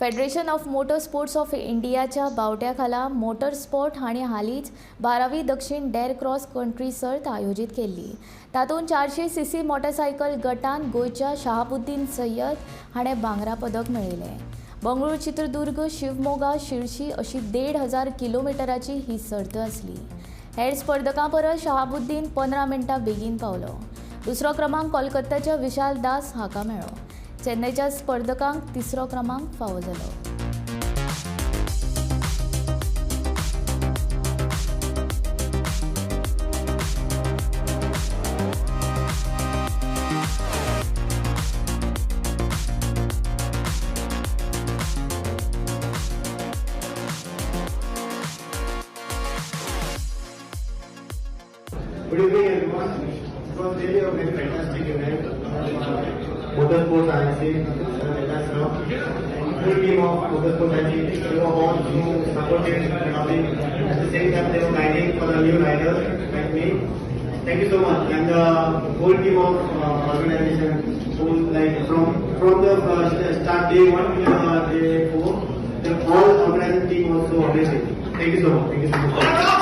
Federation of motor sports of इंडियाच्या बावट्या खाला motor sport हांणी हालींच 12वी दक्षिण डॅर क्रॉस कंट्री सर्त आयोजीत केल्ली. तातूंत 400 सीसी मोटरसायकल गटांत गोंयच्या शहाबुद्दीन सय्यद हाणें भांगरा पदक मेळयलें. बंगळूर, चित्रदुर्ग, शिवमोगा, शिरशी अशी 1500 किलोमिटराची ही सर्त आसली. हेर स्पर्धकां परस शहाबुद्दीन 15 मिनटां बेगीन पावलो. दुसरो क्रमांक कोलकात्याच्या विशाल दास हाका मेळ्ळो. चेन्नयच्या स्पर्धकांक तिसरो क्रमांक फावो जालो. Good evening, everyone. It was really a very fantastic event. Motorsports INC, Sir, and full team of Motorsports INC, they were all who supported Ravi. At the same time, they were guiding for the new riders like me. Thank you so much. And the whole team of organization, who like from the start day one to day four, the whole organizing team was so amazing. Thank you so much. Thank you so much.